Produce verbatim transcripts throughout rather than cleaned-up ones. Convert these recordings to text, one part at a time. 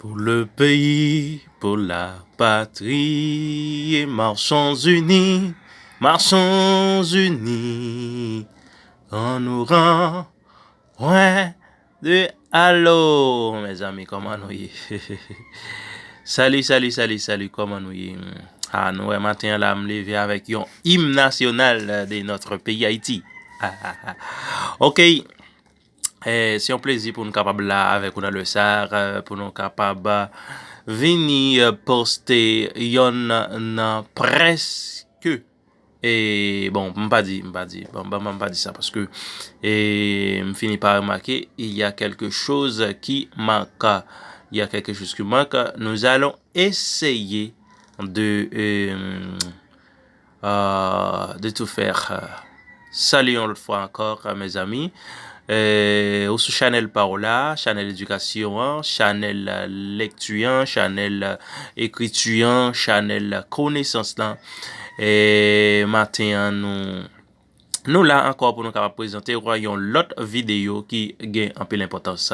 Pour le pays, pour la patrie, marchons unis, marchons unis, en nous rend loin de... Alo, mezanmi, kòman nou ye? Salut, salut, salut, salut, kòman nou ye? Ah, nou wè maten an la, m leve avèk yon im nasyonal de notre pays Haïti. Ok. Eh, se yon plezi pou nou kapab la avèk ou nan lè sa, eh, pou nou kapab, eh, vini, eh, poste yonn nan prèske, e bon, m pa di, m pa di, bon, bon, bon, m pa di sa, paske, eh, m fini pa remake, il y a quelque chose qui manque. Il y a quelque chose qui manque. Nous allons essayer de, eh, euh, de tout faire. Salut yon lòt fwa ankò, mezanmi. Eh, ou sou chanèl pa w la, chanèl edikasyon an, chanèl, eh, lekti an, chanèl, eh, ekriti an, chanèl konesans lan. Eh, maten an, nou, nou la ankò pou nou kapab prezante w yon lòt videyo ki gen anpil enpòtans.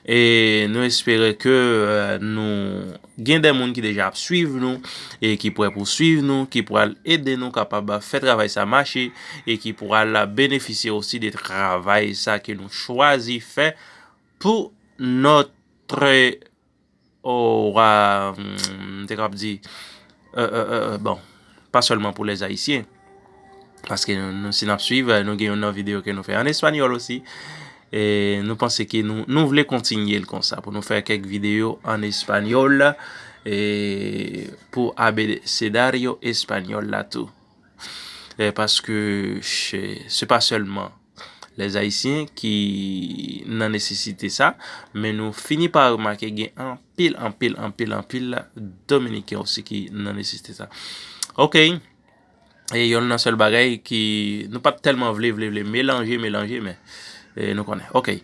E nou espere ke, eh, nou gen de moun ki deja ap swiv nou e ki prè pou swiv nou, ki pral ede nou kapab fè travay sa mache e ki pral benefisye osi de travay sa ke nou chwazi fè pour notre, oh, wa, m te kab di, eh, eh, eh, eh, bon, pa sèlman pou lèzayisyen. Paske nou, nou, si n ap swiv, eh, nou gen yon nan videyo ke nou fè an espanyòl osi. E nou panse ke nou, nou vle kontinye l konsa, pou nou fè kèk videyo an espanyòl, e pou abecedario espanyòl la tou. Eh, paske se, se pa sèlman lèzayisyen ki nan nesesite sa, men nou fini pa remake gen anpil, anpil, anpil, anpil Dominiken osi ki nan nesesite sa. Ok. E yon nan sèl bagay ki nou pa t tèlman vle, vle, vle melanje, melanje, men, e, nou konnen. Ok.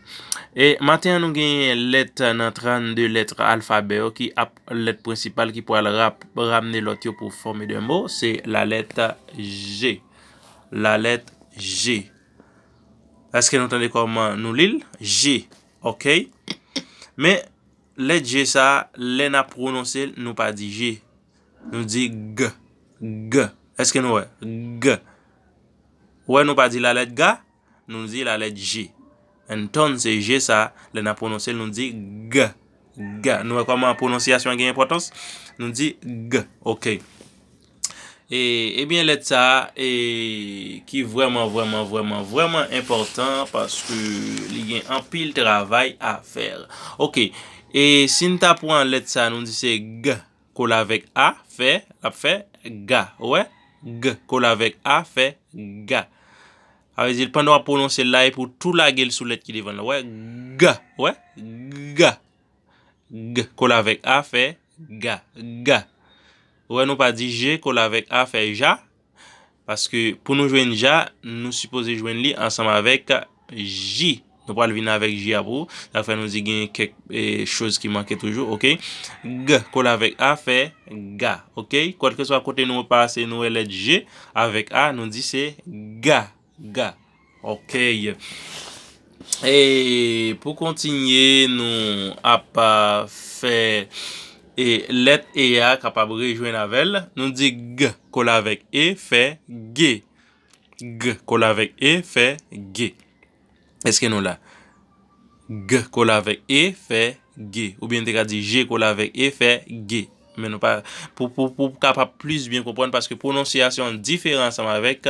E maten an, nou gen lèt nan trannde lèt alfabè yo ki ap lèt prensipal ki pral rap-, ramne lòt yo pou fòme de mo. Se la lèt G. La lèt G. Èske nou tande kòman nou li l? G. Ok. Men, lèt G sa, lè n ap pwononse l, nou pa di G. Nou di G. G. Èske nou wè? G. Ou wè, nou pa di la lèt ga, nou di la lèt G. Entonces, G sa, lè n ap pwononse l, nou di G. G. Nou wè kòman pwononsyasyon an gen enpòtans? Nou di G. Ok. E, ebyen, lèt sa a, e, ki vrèman, vrèman, vrèman, vrèman enpòtan paske li gen anpil travay a fè. Ok. E si n ta pran lèt sa a, nou di se G kole avèk A, fè, l ap fè ga. Ou wè? G kole avèk A, fè ga. Sa vle di, pandan w ap pwononse l la, epi w tou lage l sou lèt ki devan l la. Ou wè? Ga. Ou wè? Ga. G kole avèk A fè ga, ga. Ou wè, nou pa di G kole avèk A fè ja, paske pou nou jwenn ja, nou sipoze jwenn li ansanm avèk J. Nou pral vin avèk J a pou ou. Sa fè nou di gen kèk, e, choz ki manke toujou, ok? G kole avèk A fè ga, ok? Kèlkeswa kote nou pase, nou wè lèt G avèk A, nou di se ga. Ga. Ok. E pou kontinye, nou ap, a, fè, e, lèt E a kapab rejwenn avè l. Nou di G kole avèk E fè ge. G kole avèk E fè ge. Èske nou la? G kole avèk E fè ge. Oubyen n te ka di G kole avèk E fè ge. Men nou pa, pou, pou, pou kapab plis byen konprann, paske pwononsyasyon an diferan ansanm avèk,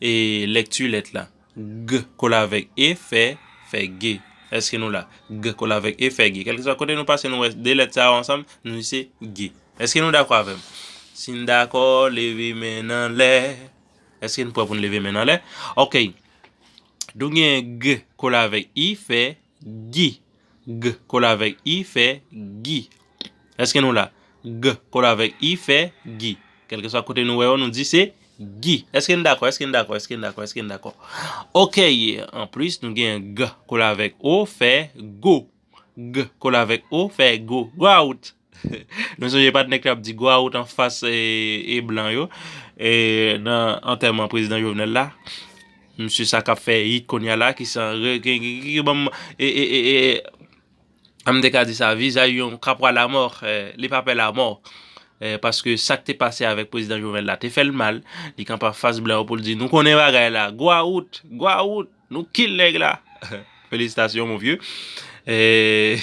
e, lèkti lèt la. G kole avèk E fè, fè ge. Èske nou la? G kole avèk E fè ge. Kèlkeswa kote nou pase, nou wè de lèt sa yo ansanm, nou di se ge. Èske nou dakò avè m? Si n dakò, leve men n anlè. Èske n prè pou n leve men n anlè? Ok. Nou gen G kole avèk I fè gi. G kole avèk I fè gi. Èske nou la? G kole avèk I fè gi. Kèlkeswa kote nou wè yo, nou di se gi. Èske n dakò? Èske n dakò? Èske n dakò? Èske n dakò? Ok. Anplis, nou gen G kole avèk O fè go. G kole avèk O fè go. Go out. Nou sonje patnè k t ap di go out anfas, e, e blan yo, e, nan antèman prezidan Jovenel la. Misye sa k ap fè hit kounye a la, ki san re-, ki, ki, ki, ki ban m, e, e, e, e, an m te ka di sa, vizaj yon kapwa lamò, eh, li pa pè lamò. Eh, paske sa k te pase avèk prezidan Jovenel la te fè l mal. Li kanpe anfas blan yo pou l di, nou konnen bagay la, gwa wout, gwa wout, nou kill nèg la. Felisitasyon, mon vieux. Eh,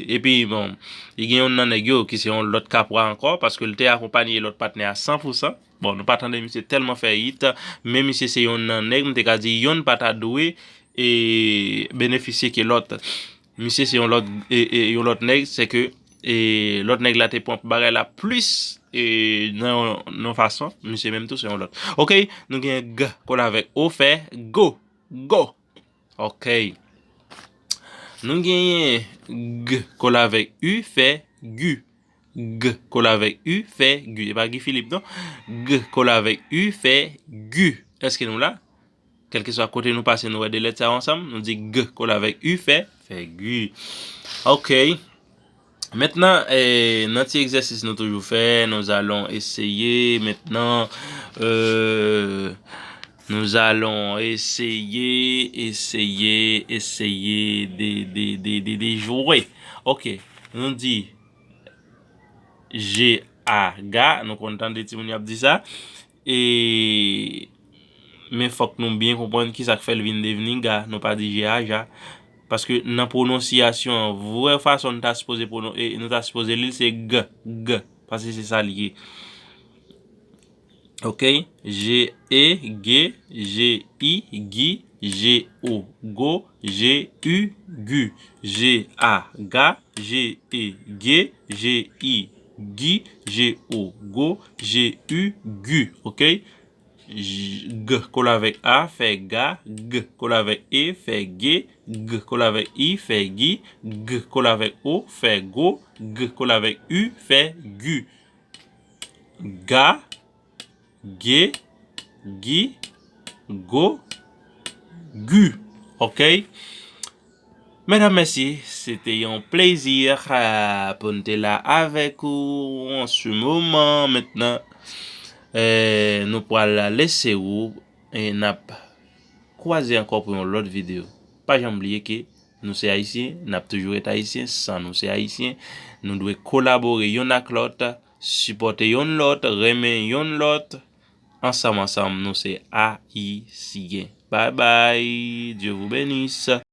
epi, bon, li gen yon nan nèg yo ki se yon lòt kapwa ankò, paske l te akonpaye lòt patnè a san pou san. Bon, nou pa tande misye tèlman fè hit, men misye se yon nan nèg, m te ka di, yonn pa ta dwe e benefisye ke lòt. Misye se yon lòt, e, e, yon lòt nèg, se ke, e, lòt nèg la te pran bagay la plis, e, nan yon, nan yon fason, misye menm tou se yon lòt. Ok, nou gen g kole avèk o fè go, go. Ok. Nou genyen g kole avèk u fè gu. G kole avèk u fè gu. E pa Guy Philippe, non. G kole avèk u fè gu. Èske nou la? Kèlkeswa kote nou pase, nou wè de lèt sa yo ansanm. Nou di g kole avèk u fè, fè gu. Ok. Maintenant, eh, nan ti egzèsis nou toujou fè, nous allons essayer maintenant, euh, nous allons essayer, essayer, essayer de, de, de, de, de jouer. Ok, nou di G A ga, nou konn tande timoun yo ap di sa. E, men fòk nou byen konprann kisa k fè l vin devni ga, nou pa di G A ja. Paske nan pwononsiyasyon an, vrè fason nou ta sipoze pwonon-, e, nou ta sipoze li l, se g, g. Paske se sa l ye. Ok? G, E, G, G, I, gi, G, O, go, G, U, gu, G, A, ga, G, E, ge, G, I, gi, G, O, go, G, U, gu. Ok? J-, g kole avèk a, fè ga, g kole avèk e, fè ge, g kole avèk i, fè gi, g kole avèk o, fè go, g kole avèk u, fè gu. Ga, ge, gi, go, gu. Ok? Medam, mèsi. Se te yon plezi, ah, pou n te la avèk ou an se moman. Mentnan, eh, nou pral lese ou e n ap kwaze ankò pou yon lòt videyo. Pa janm bliye ke nou se Ayisyen, n ap toujou ret Ayisyen, san nou se Ayisyen. Nou dwe kolabore yonn ak lòt, sipòte yonn lòt, renmen yonn lòt. Ansanm, ansanm, nou se Ayisyen. Bye bye, Dieu vous bénisse.